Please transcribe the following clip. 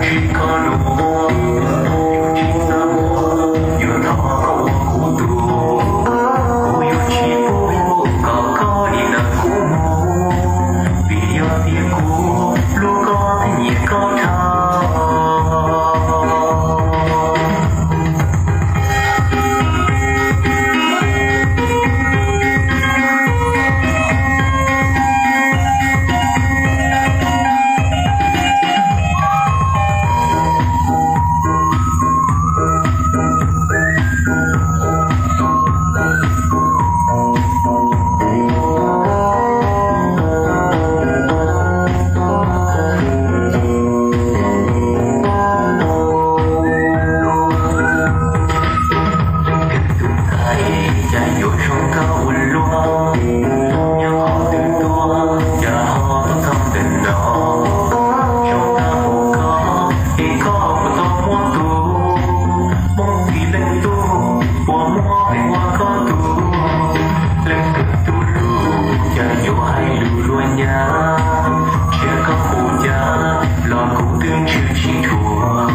Tsis koj lus ua, tsis txawj ua, yuav thov koj ua kuv tus, kuv yuav tsis pub kom koj dim ntawm kuv mus, vim yog tias kuv hlub koj thiab nyiam koj tshaj. Tus ntxhais, cas yuav zoo nkauj ua luaj, nyob qhov twg tuaj cas ho tuaj txog ntawm no. Zoo nkauj ua koj es koj puas tau muaj tus, Hmoob txiv leej tub puas muab peb ua koj tus. Leej twg tus lus cas yuav hais lus luag nyab, ntshai koj mus cas los kuv twb ntswj tsis dhuav.